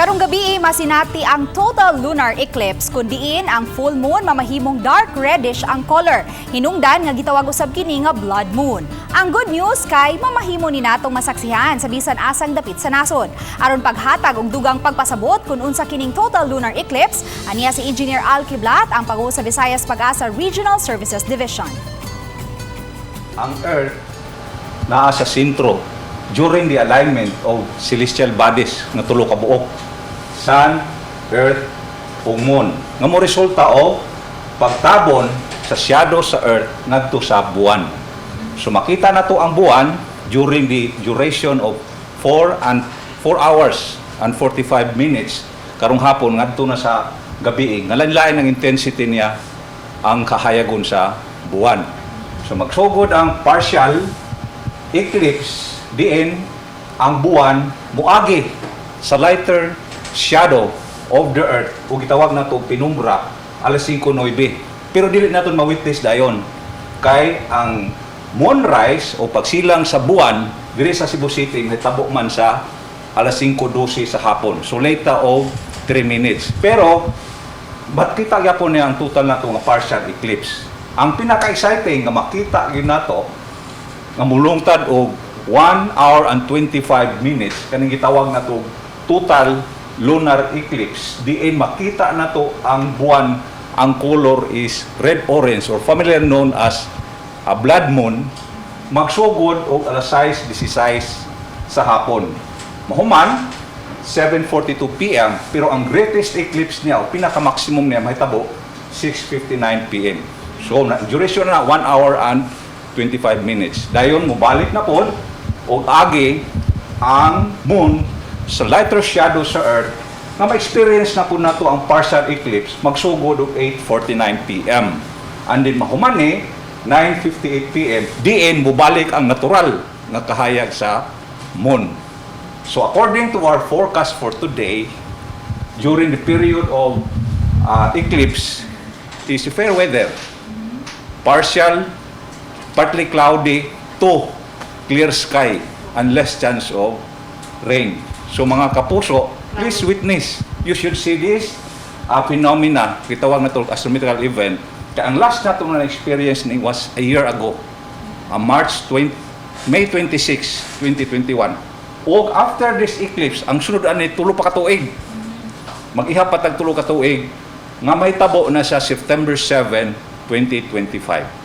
Karong gabi, masinati ang total lunar eclipse kun diin ang full moon mamahimong dark reddish ang color. Hinungdan nga gitawag usab kini nga blood moon. Ang good news kay mamahimo ni natong masaksihan sa bisan asang dapit sa nasod. Aron paghatag og dugang pagpasabot kung unsa kining total lunar eclipse, aniya si Engineer Al Kiblat, ang pangulo sa Visayas Pag-asa Regional Services Division. Ang Earth naa sa sentro during the alignment of celestial bodies nga tulo ka buok: Sun, Earth, ug Moon, nga mo resulta og pagtabon sa shadow sa Earth ngadto sa buwan. So makita nato ang buwan during the duration of 4 and 4 hours and 45 minutes karong hapon ngadto na sa gabi, nga lain-lain ang intensity niya, ang kahayagon sa buwan. So magsugod ang partial eclipse diin ang buwan muagi sa lighter shadow of the Earth o gitawag nato penumbra alas 5:09. Pero dili naton ma-witness dayon kay ang moonrise o pagsilang sa buwan diri sa Cebu City mahitabo man sa alas 5:12 sa hapon. So late ta og 3 minutes. Pero but kita gyapon niya ang total nato nga partial eclipse. Ang pinaka-exciting nga makita gyud nato nga mulungtad og 1 hour and 25 minutes, kaning gitawag nato total lunar eclipse, diin makita nato ang buwan, ang color is red orange or familiar known as a blood moon, magsugod og alas 6:16 sa hapon, mahuman 7:42 p.m. Pero ang greatest eclipse niya o pinaka-maximum niya mahitabo 6:59 p.m. So na, duration na 1 hour and 25 minutes. Dayon mobalik na pod og agi ang moon sa lighter shadow sa Earth nga ma-experience na po nato ang partial eclipse magsugod og 8:49 p.m. And then mahuman ni 9:58 p.m. diin mobalik ang natural nga kahayag sa moon. So according to our forecast for today, during the period of eclipse is fair weather. Partial, partly cloudy to clear sky and less chance of rain. So mga kapuso, please witness. You should see this phenomena, gitawag nato astronomical event. Kaya ang last nato na experience ni was a year ago, March 20, May 26, 2021. O after this eclipse, ang sunod ani 3 pa ka tuig. Mag-ihap pa tag 3 ka tuig nga mahitabo na sa September 7, 2025.